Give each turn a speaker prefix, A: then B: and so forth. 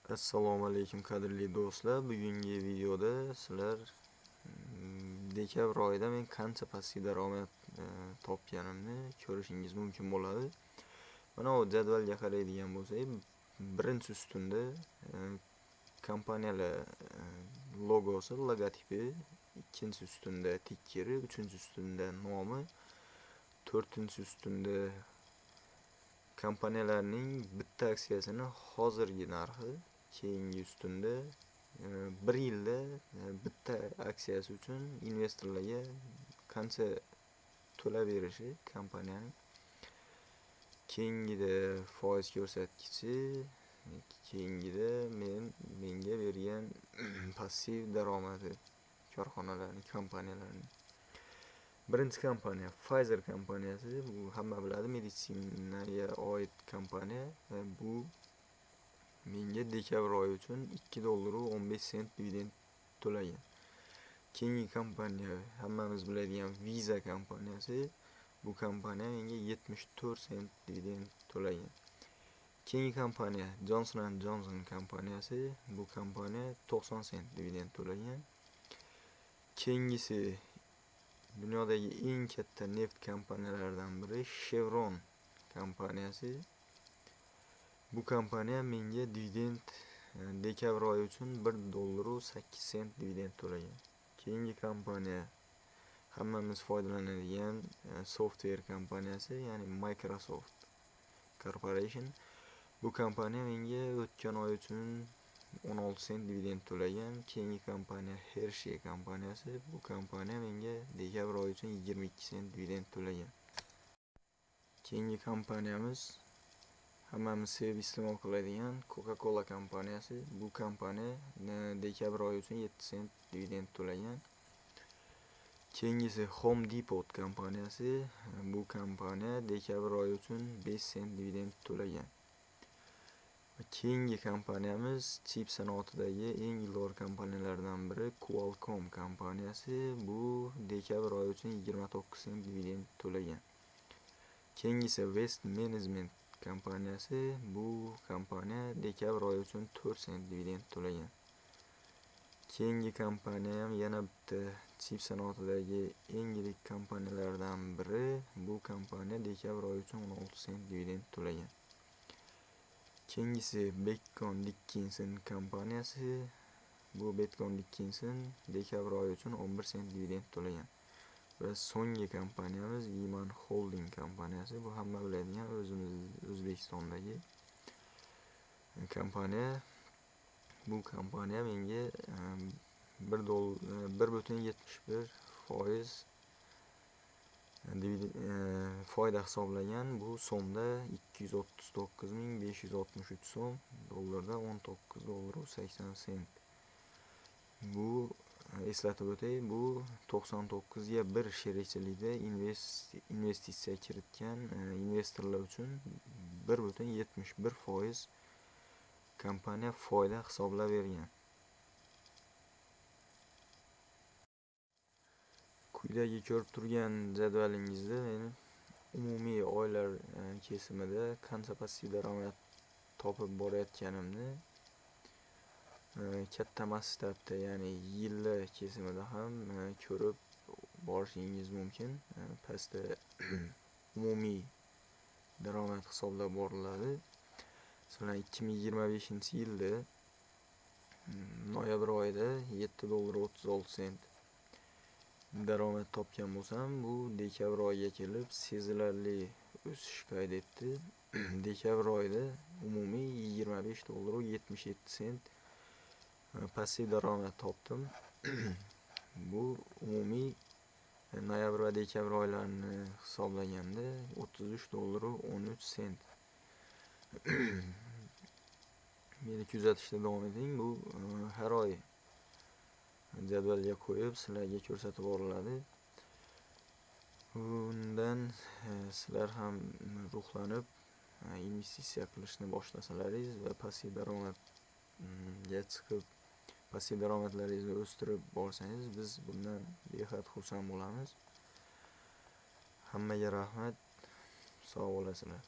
A: Assalomu alaykum, qadrli do'stlar. Bugungi videoda sizlar dekabr oyida men qancha passiv daromad topganimni ko'rishingiz mumkin bo'ladi. Mana bu jadvalga qaraydigan bo'lsak, birinchi ustunda kompaniyalar logosi, logotipi, ikkinchi ustunda tikkeri, uchinchi ustunda nomi, to'rtinchi ustunda kompaniyalarning bitta aksiyasini hozirgi narxi, keyingi ustunda bir yilda bitta aksiyasi uchun investorlarga qancha to'lab berishi kompaniyaning, keyingida foiz ko'rsatkichi, keyingida menga bergan passiv daromadi korxonalarning, kompaniyalarning. Birinchi kompaniya Pfizer kompaniyasi, bu hamma biladi, meditsinaga oid kompaniya. Bu menga dekabr oyi uchun ikki dollar o'n besh sent dividend to'lagan. Keyingi kompaniya hammamiz biladigan Visa kompaniyasi, bu kompaniya menga 74 sent dividend to'lagan. Keyingi kompaniya Johnson and Johnson kompaniyasi, bu kompaniya 90 sent dividend to'lagan. Keyingisi dunyodagi eng katta neft kompaniyalaridan biri Chevron kompaniyasi. Bu kompaniya menga dividend dekabr oyi uchun bir dollar sakkiz sent dividend to'lagan. Keyingi kompaniya hammamiz foydalanadigan software kompaniyasi, ya'ni Microsoft Corporation. Bu kompaniya menga o'tgan oy uchun 16 sent dividend to'lagan. Keyingi kompaniya Hershey kompaniyasi. Bu kompaniya menga dekabr oyi uchun 22 sent dividend to'lagan. Keyingi kompaniyamiz hammamiz sevib iste'mol qiladigan Coca-Cola kompaniyasi. Bu kompaniya dekabr oyi uchun 7 sent dividend to'lagan. Keyingisi Home Depot kompaniyasi. Bu kompaniya dekabr oyi uchun 5 sent dividend to'lagan. Keyingi kompaniyamiz chip sanoatidagi eng ilg'or kompaniyalardan biri Qualcomm kompaniyasi. Bu dekabr oyi uchun 29 sent dividend to'lagan. Keyingisi Waste Management kompaniyasi. Bu kompaniya dekabr oyi uchun 4 sent dividend to'lagan. Keyingi kompaniya ham yana bitta chip sanoatidagi eng yirik kompaniyalardan biri. Bu kompaniya dekabr oyi uchun 16 sent dividend to'lagan. Keyingisi Becton Dickinson kompaniyasi. Bu Becton Dickinson dekabr oyi uchun 11 sent dividend to'lagan. Va so'nggi kompaniyamiz Iman Holding kompaniyasi. Bu hamma biladigan o'zimiz O'zbekistondagi kompaniya. Bu kompaniya menga bir butun yetmish bir foiz foyda hisoblagan. Bu so'mda ikki yuz o'ttiz to'qqiz ming besh yuz oltmish uch so'm, dollarda o'n to'qqiz dollar sakson sent. Bu eslatib o'tay, bu to'qson to'qqizga bir sherikchilikda investitsiya kiritgan investorlar uchun bir butun yetmish bir foiz kompaniya foyda hisoblab bergan. Quyidagi ko'rib turgan jadvalingizda meni umumiy oylar kesimida qancha passiv daromad topib borayotganimni katta masshtabda, ya'ni yillar kesimida ham ko'rib borishingiz mumkin. Pastda umumiy daromad hisoblab boriladi. Masalan, ikki ming yigirma beshinchi yilda noyabr oyida yetti dollar o'ttiz olti sent daromad topgan bo'lsam, bu dekabr oyiga kelib sezilarli o'sish qayd etdi. Dekabr oyida umumiy yigirma besh dollar yetmish yetti sent passiv daromad topdim. Bu umumiy noyabr va dekabr oylarini hisoblaganda o'ttiz uch dollar o'n uch sent. Meni kuzatishda davom eting. Bu har oy jadvalga qo'yib sizlarga ko'rsatib boriladi. Bundan sizlar ham ruhlanib investitsiya qilishni boshlasalaringiz va passiv daromadga chiqib passiv daromadlaringizni o'stirib borsangiz, biz bundan behad xursand bo'lamiz. Hammaga rahmat. Sog' bo'lasizlar.